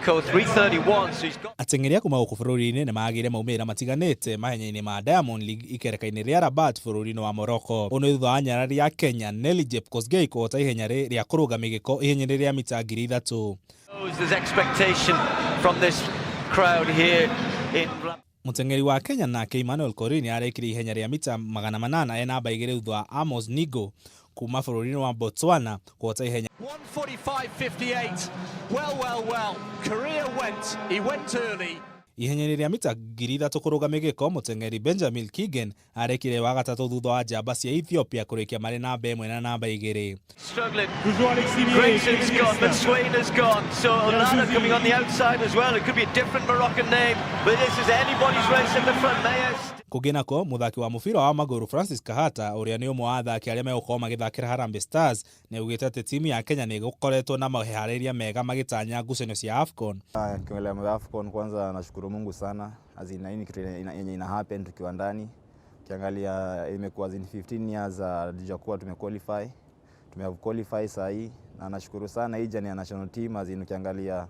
331, so he's got Ateng'eri a kuma gũkũ bũrũri-inĩ nĩ magĩire maumĩrĩra matiganĩte mahenya-inĩ ma Diamond League ikereka-inĩ rĩa Rabat bũrũri-inĩ wa Morocco. Ũũ nĩ thutha wa nyarari ya Kenya Nelly Jepkosgei kũhota ihenya rĩa kũrũga mĩgĩko ihenya-inĩ rĩa mita 3000. There's expectation from this crowd here in Mũteng'eri wa Kenya nake Emmanuel Korir nĩ arekire ihenya rĩa mita 800 e namba 2 thutha wa Amos Nigo kuma bũrũri-inĩ wa Botswana kũhota ihenya 1:45.58. Well, well, well. Korir went. He went early. Ihenya-inĩ rĩa mita 3000 kũrũga mĩgĩko, mũteng'eri Benjamin Kigen arekire wa gatatũ thutha wa njamba cia Ethiopia kũrĩkia marĩ namba 1 na namba 2. Struggling. Toujours Alexis Mier, Grayson's gone, but Kenyaniste. Swain has gone. So Olana coming on the outside as well. It could be a different Moroccan name, but this is anybody's race at the front. Mayes Kũngĩ nako, mũthaki wa mũbira wa magũrũ Francis Kahata, ũrĩa nĩ ũmwe wa athaki arĩa megũkorwo magĩthakĩra Harambee Stars, nĩ augĩte atĩ timu ya Kenya nĩ ĩgũkoretwo na meharĩria mega magĩtanya ngucanio cia AFCON. Nikiongelea mambo ya AFCON, kwanza nashukuru Mungu sana. As in, hii ni kitu yenye ina happen tukiwa ndani. Ukiangalia imekuwa as in 15 years hatujakuwa tumequalify. Tume qualify saa hii na nashukuru sana hii journey ya national team. As in, ukiangalia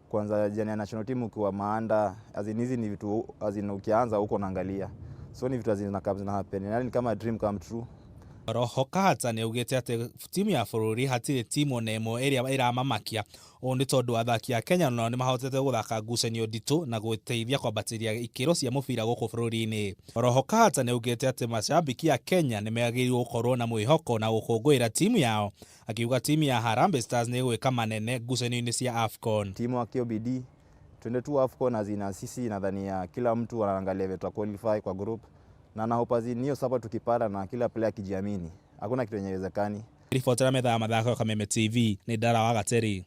kwanza journey ya national team ukiwa maanda, as in, hizi ni vitu, as in, ukianza huko unaangalia. So ni vitu as in zina happen. Yani ni kama dream come true. Oroho Kahata nĩ augĩte atĩ timu ya bũrũri hatirĩ timu ona ĩmwe ĩrĩa ĩramamakia. Ũũ nĩ tondũ athaki a Kenya nao nĩ mahotete gũthaka ngucanio nditũ na gũteithia kwambatĩria ikĩro cia mũbira gũkũ bũrũri-inĩ. Oroho Kahata nĩ augĩte atĩ macambĩki a Kenya nĩ magĩrĩirwo gũkorwo na mwĩhoko na gũkũngũĩra timu yao, akiuga timu ya Harambee Stars nĩ ĩgwĩka manene ngucanio-inĩ cia AFCON. Timu wakiwa bidii twende tu AFCON, as in sisi nadhania kila mtu anaangalia vile qualify kwa group na hope, as in, hiyo support tukipata na kila player akijiamini, hakuna kitu yenye haiwezekani. Ribotera metha ya mathako ya Kameme TV nĩ Ndara wa Gateri.